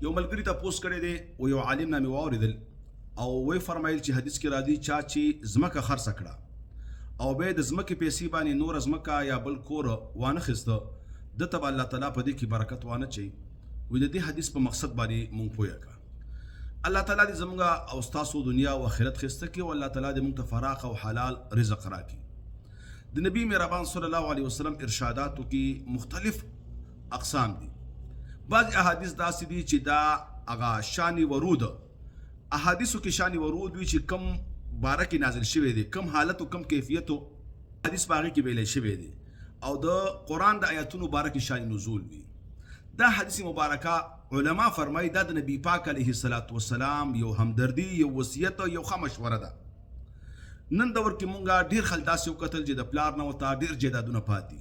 یو ملګری تپوس کړی دی او یو عالم نه مې واوریدل او وی فرمایل چې حدیث کې راځي، چا چې ځمکه خرڅه کړه او بیا د ځمکې پیسې باندې نوره ځمکه یا بل کور وانه خیسته، ده ته به الله تعالی په دې کې برکت وانه چي. وی د دې حدیث په مقصد باندې مونږ پوهه کا. الله تعالی دې زمونږ او ستاسو دنیا او آخرت ښایسته کړي او الله تعالی دې مونږ ته فراخ او حلال رزق راکړي. د نبی مهربان صلی الله علیه وسلم ارشاداتو کې مختلف اقسام دي. بعض احادیث داسې دي چې دا هغه شان ورود، احادیثو کې شان ورود وي چې کم باره کې نازل شوی دی، کم حالت او کم کیفیت حدیث په هغې کې ویلی شوی دی، او د قرآن د آیاتونو باره کې شان نزول وي. دا حدیث مبارکه علما فرمایي دا د نبی پاک علیه الصلاة والسلام یو همدردي، یو وصیت او یو ښه مشوره ده. نن دور کې مونږه ډیر خلک داسې وکتل چې د پلار نه ورته ډیر جایدادونه پاتې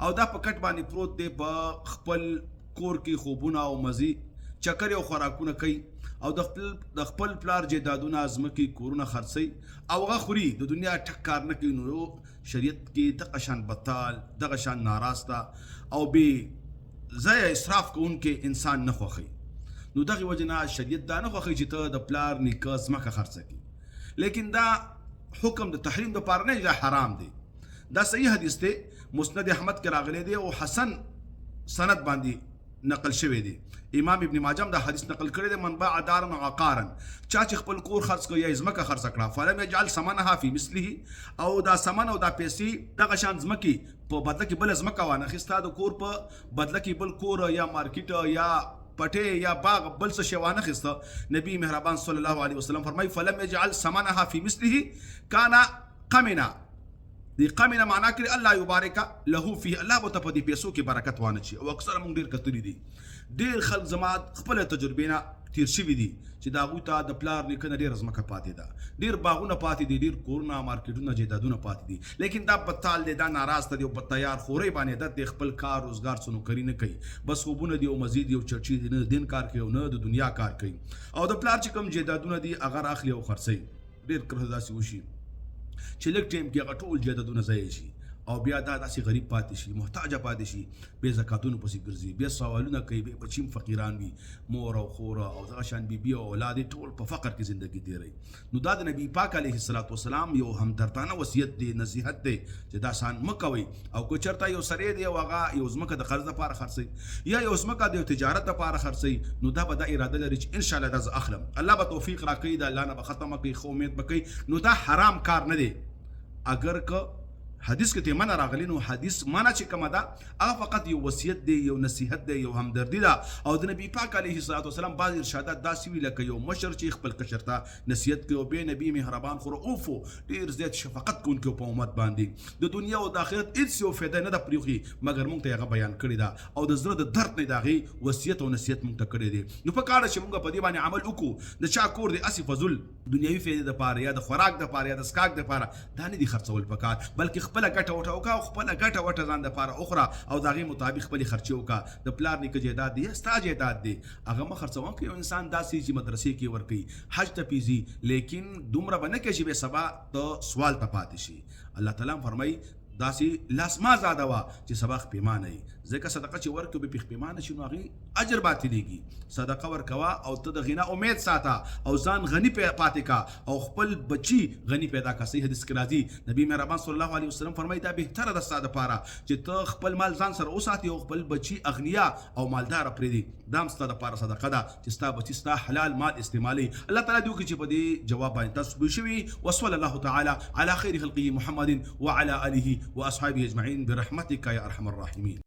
او دا په کټ باندې پروت دی، په خپل کور کې خوبونه او مزي چکرې او خوراکونه کوي او د خپل پلار جایدادونه، ځمکې، کورونه خرڅوي او هغه خوري، د دنیا ټک کار نه کوي. نو شریعت کې دغه شان بتال، دغه شان ناراسته او بې ځایه اسراف کوونکی انسان نه خوښوي. نو دغې وجې نه شریعت دا نه خوښوي چې ته د پلار نیکه ځمکه خرڅه کړې، لیکن دا حکم د تحریم دپاره نه دی، دا حرام دی. دا صحیح حدیث دی، مسند احمد کې راغلی دی او حسن سند باندې نقل شوی دی. امام ابن ماجه هم دا حدیث نقل کړی دی، من باع دارا عقارا، چا چې خپل کور خرڅ کړ یا یې ځمکه خرڅه کړه، فلم یجعل ثمنها فی مثله، او دا ثمن او دا پیسې دغه شان ځمکې په بدله کې بله ځمکه وانه خیسته، د کور په بدله کې بل کور یا مارکیټ یا پټی یا باغ بل څه شی وانه خیسته، نبی مهربان صلی الله علیه وسلم فرمایي فلم یجعل ثمنها فی مثله کان قمنا، دی قمنا معنا کړی الله یبارک له فيه، الله به ته په دې پیسو کې برکت وانه چي. او اکثره مونږ ډیر کتلي دي، ډیر خلک زما خپله تجربې نه تیر شوي دي چې د هغوی ته د پلار نیکه نه ډېره ځمکه پاتې ده، ډېر باغونه پاتې دي، ډېر کورونه، مارکیټونه، جایدادونه پاتې دي، لیکن دا بتال دی، دا ناراسته دی او په تیار خورۍ باندې عادت دی، خپل کار روزګار څه نوکري نه کوي، بس خوبونه دي او مزې دي او چرچې دي، نه د دین کار کوي او نه د دنیا کار کوي، او د پلار چې کوم جایدادونه دي هغه راخلي او خرڅوي. ډېر کله داسې وشي چې لږ ټایم کې هغه ټول جایدادونه ضایع شي او بیا دا داسې غریب پاتې شي، محتاجه پاتې شي، بیا زکاتونو پسې ګرځي، بیا سوالونه کوي، بیا بچي هم فقیران وي، مور او خور او دغه شان بیبي او اولاد یې ټول په فقر کې زندګي تېروي. نو دا د نبی پاک علیه الصلاة والسلام یو همدردانه وصیت دی، نصیحت دی چې دا شان مه کوئ. او که چېرته یو سړی دی او هغه یو ځمکه د قرض لپاره خرڅوي یا یو ځمکه د یو تجارت لپاره خرڅوي، نو دا به دا اراده لري چې ان شاء الله دا زه اخلم، الله به توفیق راکوي، د الله نه به ختمه کوي، ښه امید به کوي، نو دا حرام کار نه دی. اګر که حدیث کې ته منع راغلی، نو حدیث منع چې کومه ده هغه فقط یو وصیت دی، یو نصیحت دی، یو همدردي ده. او د نبی پاک علیه الصلاة والسلام بعض ارشادات داسې وي لکه یو مشر چې خپل کشر ته نصیحت کوي. او بیا نبی مهربان خو رؤوف و، ډېر زیات شفقت کوونکی و په امت باندې، د دنیا او د آخرت هیڅ یو فایده نه ده پرېښې مګر مونږ ته یې هغه بیان کړې ده او د زړه د درد نه یې د هغې وصیت او نصیحت مونږ ته کړی دی. نو پکار ده چې مونږ په دې باندې عمل وکړو. د چا کور دی هسې فضول دنیوي فایدې دپاره یا د خوراک دپاره یا د څښاک دپاره دا نه دي خرڅول پکار، بلکې خپله ګټه وټه وکړه او خپله ګټه وټه ځان دپاره وخوره او د هغې مطابق خپلې خرچې وکړه. د پلار نیکه جایداد دی یا ستا جایداد دی هغه مه خرڅوه. که یو انسان داسې چې مدرسې کې ورکوي، حج ته پیځي، لیکن دومره به نه کوي چې بیا سبا ته سوال ته پاتې شي. الله تعالی هم فرمایي داسې لاس مه ازادوه چې سبا خپېمانه یې، ځکه صدقه چې ورکړې بیا پرې خپېمانه شي نو هغې اجر باطلېږي. صدقه ورکوه او ته د غنا امید ساته او ځان غني پاتې کا او خپل بچي غني پیدا کا. صحیح حدیث کې راځي نبی مهربان صلی الله علیه وسلم فرمایي دا بهتره ده ستا دپاره چې ته خپل مال ځان سره وساتې او خپل بچي اغنیا او مالدار پرېږدې، دا هم ستا دپاره صدقه ده چې ستا بچي ستا حلال مال استعمالوي. الله تعالی دې وکړي چې په دې جواب باندې تاسو پوه شوي. وصلی الله تعالی علی خیر خلقه محمد وعلى آله واصحابه اجمعین برحمتک یا ارحم الراحمین.